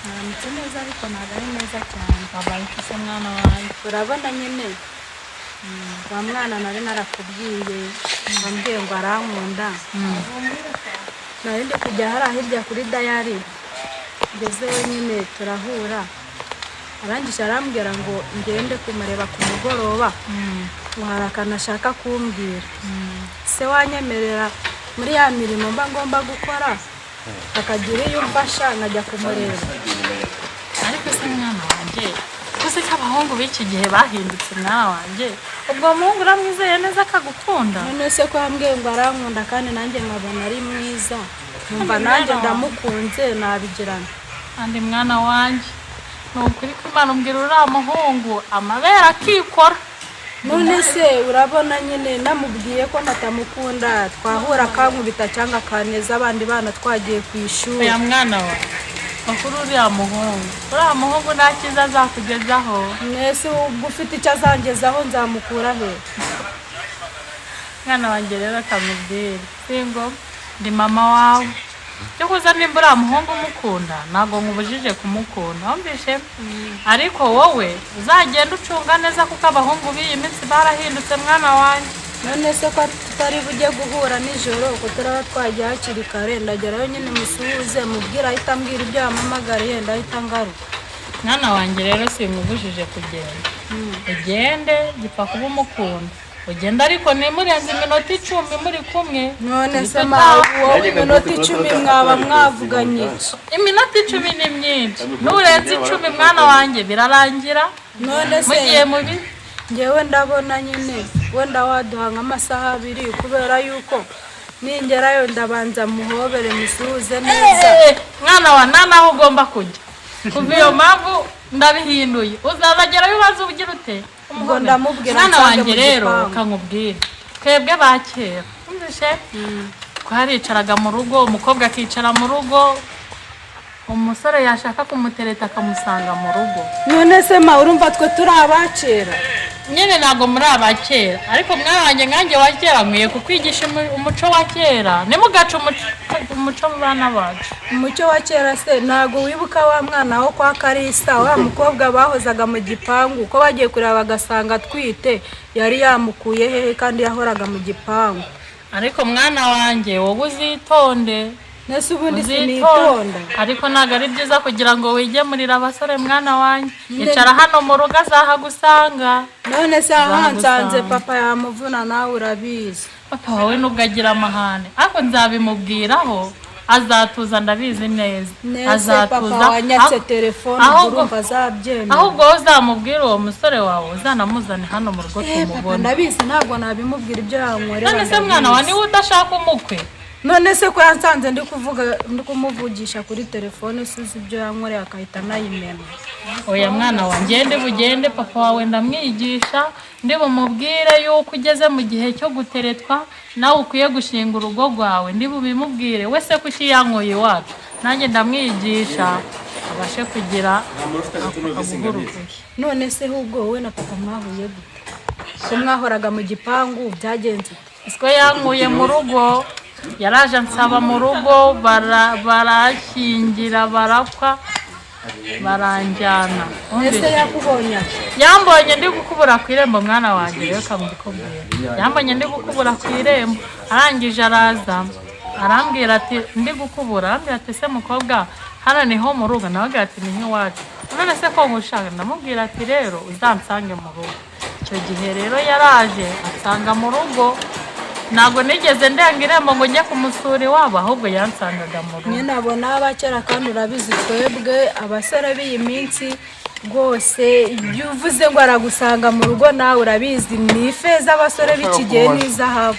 Mwaramutse neza, ariko ntabwo ari neza cyane. Wabaye iki se, mwana wanjye? Urabona nyine wa mwana nari narakubwiye, wambwiye ngo arankunda. Nari ndi kujya hariya hirya kuri dairy, ngezeyo nyine turahura, arangije arambwira ngo ngende kumureba ku mugoroba, ngo hari akantu ashaka kumbwira. Se wanyemerera muri ya mirimo mba ngomba gukora, akagira iyo umfasha nkajya kumureba? Ariko se mwana wanjye, uzi ko abahungu b'iki gihe bahindutse, mwana wanjye? Ubwo muhungu uramwizeye neza akagukunda? None se ko yambwiye ngo arankunda, kandi nanjye nkabona ari mwiza, nkumva nanjye ndamukunze, nabigirana? Kandi mwana wanjye, ni ukuri ko Imana, umbwira uriya muhungu amabere akikora. None se urabona nyine namubwiye ko natamukunda, twahura akankubita cyangwa akaneza abandi bana twagiye ku ishuri. Oya mwana wawe, bakuru, uriya muhungu nta cyiza azakugezaho. Mwese ubwo ufite icyo azangezaho nzamukura he? Mwana wanjye rero, akamubwira singo ndi mama wawe, cyo kuza nimba uriya muhungu umukunda, ntabwo nkubujije kumukunda, wumvishe? Ariko wowe uzagenda ucunga neza, kuko abahungu b'iyi minsi barahindutse, mwana wanjye. None se ko tutari bujye guhura nijoro, ko turaba twagiye hakiri kare, ndagerayo nyine musuhuze, mubwire, ahita ambwira ibyo yampamagariye, ndahita ngaruka. Mwana wanjye rero, sinkubujije kugenda, ugende, gipfa kuba umukunda, ugende, ariko ntimurenze iminota 10 muri kumwe. None se Uhite ma utaha. wowe iminota 10 mwaba mwavuganye iki? Iminota 10 ni myinshi. Nurenze 10, mwana wanjye, birarangira None se mugiye mubi. Ngewe ndabona nyine wenda waduha nk'amasaha 2, kubera yuko ningerayo ndabanza muhobere, musuhuze neza. Eh, mwana wa, nta naho ugomba kujya. Kuva iyo mpamvu ndabihinduye, uzabagerayo ubaze ugira ute? Ubwo ndamubwira Mwana nsange wanjye mu rero, gipangu. Kankubwire, twebwe ba kera, wumvishe, twaricaraga mu rugo, umukobwa akicara mu rugo, umusore yashaka kumutereta akamusanga mu rugo. None se ma, urumva twe turi abakera? Nyine ntabwo muri abakera, ariko mwana wanjye, nkanjye wa kera nkwiye kukwigisha umuco wa kera. Ntimugace umuco mu bana bacu. Umucyo wa kera se, ntabwo wibuka wa mwana wo kwa Karisa, wa mukobwa bahozaga mu gipangu, ko bagiye kureba bagasanga atwite? Yari yamukuye hehe kandi yahoraga mu gipangu? Ariko mwana wanjye, wowe uzitonde. Nese ubundi Uzitonde. sinitonda? Ariko ntabwo ari byiza kugira ngo wigemurire abasore, mwana wanjye. Icara hano mu rugo, azahagusanga. None se aha nsanze Azahagusanga. papa yamuvuna, nawe urabizi. Papa wawe nubwo agira amahane, ariko nzabimubwiraho, azatuza, ndabizi neza. Nese papa wanyatse telefone, ahubwo urumva azabyemera? Ahubwo wowe uzamubwira uwo musore wawe, uzanamuzane hano mu rugo Eh, papa tumubone. Ndabizi, ntabwo nabimubwira, ibyo yankorera. None se mwana wa, niba udashaka umukwe? None se ko yansanze ndi kuvuga, ndi kumuvugisha kuri telefone, suzi ibyo yankoreye, akahita anayimena? Oya mwana wa, ngende bugende, papa wawe ndamwigisha, ndi bumubwire yuko ugeze mu gihe cyo guteretwa, nawe ukwiye gushinga urugo rwawe. Ndi bubimubwire. Wese kuki yankuye iwacu, nanjye ndamwigisha abashe kugira aguhuruke. None se ahubwo wowe na papa mwahuye gute, ko mwahoraga mu gipangu? Byagenze ute? Siko yankuye mu rugo, yaraje ansaba mu rugo, barashyingira, barakwa, baranjyana. Ese yakubonye ate? Yambonye ndi gukubura ku irembo, mwana wanjye. Rero kamubikubwira, yambonye ndi gukubura ku irembo, arangije araza arambwira ati, ndi gukubura, arambwira ati: "Se mukobwa, hano niho mu rugo?" Nawe ati: "Ni nk'iwacu." "None se ko ngushaka?" Ndamubwira ati: "Rero uzansange mu rugo." Icyo gihe rero yaraje ansanga mu rugo. Ntabwo nigeze ndenga irembo ngo njye kumusura iwabo, ahubwo yansangaga mu rugo. Nyine abo ni abakera, kandi urabizi twebwe abasore b'iyi minsi rwose, ibyo uvuze ngo aragusanga mu rugo, nawe urabizi ni ifeza. Abasore b'iki gihe ni izahabu.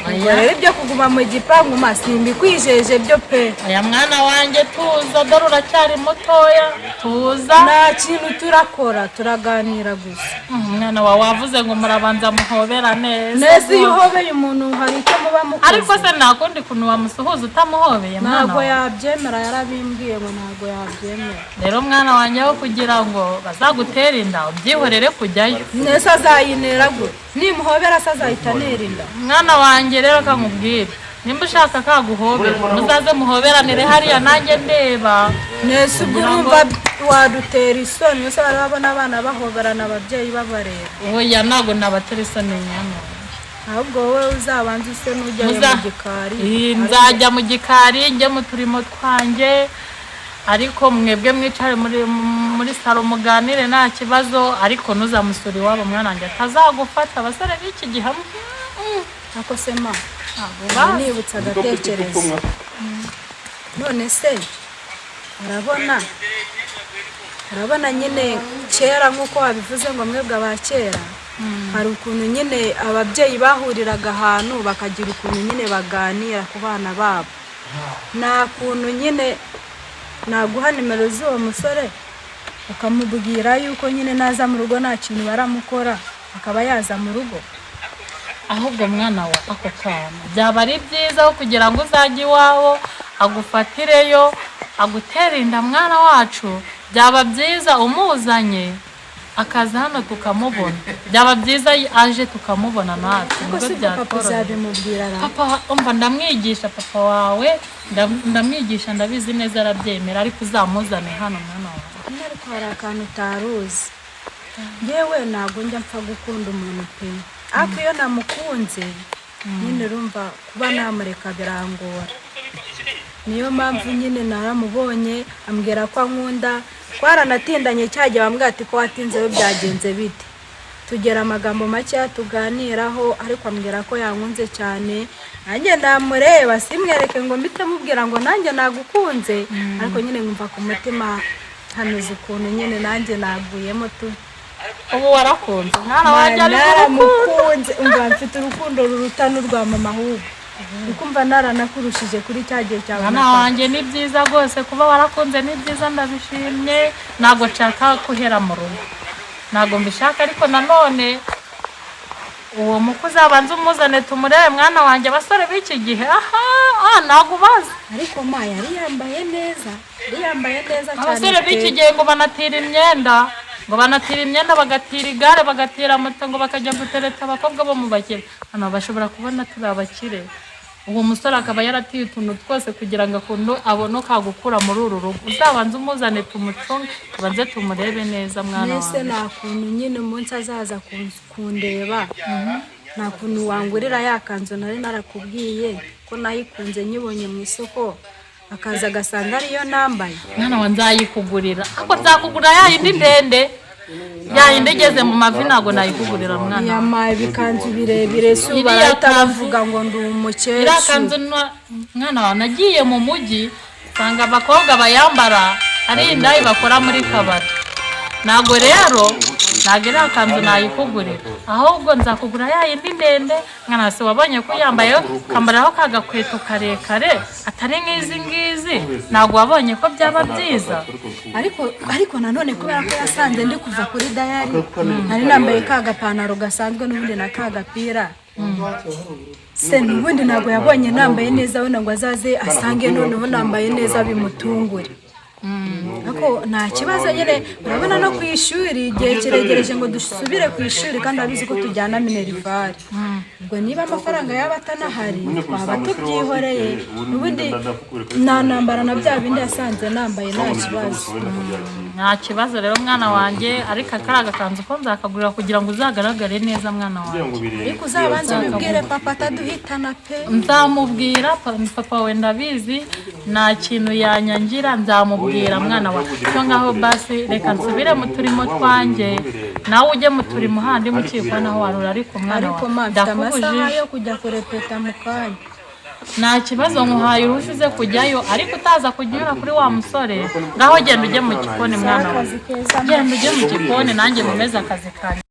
Ubwo rero ibyo kuguma mu gipangu, ma, simbikwijeje byo pe. Aya mwana wanjye, tuza, dore uracyari mutoya, tuza. Nta kintu turakora, turaganira gusa. Umwana wawe, wavuze ngo murabanza muhobera neza. Neza, iyo uhobeye umuntu hari icyo muba mukoze? Ariko se nta kundi kuntu wamusuhuza utamuhobeye, mwana Ntabwo wawe? yabyemera, yarabimbwiye ngo ntabwo yabyemera. Rero mwana wanjye, aho kugira ngo bazagutere inda, ubyihorere kujyayo. Nese azayinera gute? Nimuhobera se azahita anera inda? Mwana wanjye rero, kamubwire, Nimba ushaka kaguhobera, muzaze muhoberanire hariya nanjye ndeba. Nese ubwo urumva wadutera isoni? Ese bari babona abana bahoberana ababyeyi babareba? Oya, ntabwo nabatera isoni, mwana wanjye. Ahubwo wowe uzabanza use n'ujyayo mu gikari. Nzajya mu gikari, njye mu turimo twanjye, ariko mwebwe mwicare muri salo muganire, nta kibazo. Ariko ntuzamusure iwabo, mwana wanjye, atazagufata. Abasore b'iki gihe Ako se ma, ntabwo bazi. nibutse agatekerezo. None se urabona nyine kera, nk'uko wabivuze ngo mwebwe aba kera, hari ukuntu nyine ababyeyi bahuriraga ahantu bakagira ukuntu nyine baganira ku bana babo. Nta kuntu nyine naguha nimero z'uwo musore, ukamubwira yuko nyine naza mu rugo nta kintu baramukora, akaba yaza mu rugo? Ahubwo mwana wa, ako kantu byaba ari byiza, aho kugira ngo uzajye iwabo agufatireyo agutere inda. Mwana wacu, byaba byiza umuzanye akaza hano tukamubona. Byaba byiza aje tukamubona natwe. Ariko Nibwo si bwo papa byatworohera. uzabimubwira ra? Papa, umva, ndamwigisha papa wawe, ndamwigisha, ndabizi neza arabyemera. Ariko uzamuzane hano, mwana wawe. Nyine ariko hari akantu utari uzi. Yewe, ntabwo njya mpfa gukunda umuntu pe, ariko iyo namukunze nyine urumva kuba namureka birangora. Niyo mpamvu nyine naramubonye ambwira ko ankunda, twaranatindanye. Cyagiye bambwira ati: "Ko watinzeho byagenze bite?" Tugera amagambo makeya tuganiraho, ariko ambwira ko yankunze cyane. Nanjye namureba simwereke ngo mpite mubwira ngo nanjye nagukunze, ariko nyine nkumva ku mutima hameze ukuntu nyine nanjye naguyemo tu. Ubu warakunze mwana wanjye, ari mu rukundo. Naramukunze. Umva, mfite urukundo ruruta n'urwa mama, ahubwo ukumva naranakurushije kuri cya gihe cyawe na Mwana papa. wanjye, ni byiza rwose kuba warakunze, ni byiza, ndabishimye. Ntabwo nshaka guhera mu rugo, ntabwo mbishaka. Ariko nanone uwo mukwe uzabanza umuzane tumurebe, mwana wanjye. Abasore b'iki gihe aha, ntabwo ubazi. Ariko ma, yari yambaye neza, yari yambaye neza cyane Abasore pe. b'iki gihe ngo banatira imyenda, ngo banatira imyenda, bagatira igare, bagatira moto, ngo bakajya gutereta abakobwa bo mu bakire. Hano bashobora kubona turi abakire, uwo musore akaba yaratiye utuntu twose kugira ngo akunde abone kagukura muri uru rugo. Uzabanze umuzane tumucunge, tubanze tumurebe neza, mwana Mbese wanjye. nta kuntu nyine umunsi azaza kundeba, nta kuntu wangurira ya kanzu nari narakubwiye ko nayikunze nyibonye mu isoko, akaza agasanga ariyo nambaye? Mwana wa, nzayikugurira, ariko nzakugurira ya yindi ndende, ya yindi igeze mu mavi. Ntabwo nayikugurira, mwana wa. Yamaye ibikanzu birebire si Iriya barahita kanzu- bavuga ngo ndi Iriya umukecuru. kanzu mwana wawe, nagiye mu mujyi nsanga abakobwa bayambara ari indayi bakora muri kabari. Ntabwo rero, ntabwo iriya kanzu nayikugurira, ahubwo nzakugura ya yindi ndende. Mwana, se wabonye ko uyambaye ukambaraho ka gakweto karekare atari nk'izi ngizi? Ntabwo wabonye ko byaba byiza? Ariko nanone kubera ko yasanze ndi kuva kuri dayari, nari nambaye ka gapantaro gasanzwe n'ubundi na ka gapira se, n'ubundi ntabwo yabonye nambaye neza wenda ngo azaze asange noneho nambaye neza bimutungure. Ariko nta kibazo nyine, urabona no ku ishuri igihe kiregereje ngo dusubire ku ishuri, kandi abizi ko tujyana minerval. Ubwo niba amafaranga yaba atanahari twaba tubyihoreye, n'ubundi nanambara na bya bindi yasanze nambaye, nta kibazo. Nta kibazo rero, mwana wanjye. Ariko akari agakanzu ko nzakagurira kugira ngo uzagaragare neza, mwana wanjye. Ariko uzabanze ubibwire papa ataduhitana pe. Nzamubwira papa we, ndabizi nta kintu yanyangira. Nzamubwira, mwana wa. Cyo ngaho basi reka nsubire mu turimo twanjye, nawe ujye mu turimo handi mu kiko naho warura. Ariko mwana Ariko wa, ma, mfite amasaha ndakubujije. yo kujya kurepeta mu kanya. Nta kibazo, nkuhaye uruhushya uze kujyayo, ariko utaza kujya unyura kuri wa musore. Ngaho genda ujye mu gikoni, mwana wa. Akazi keza. Genda ujye mu gikoni, nanjye nkomeze akazi kanjye.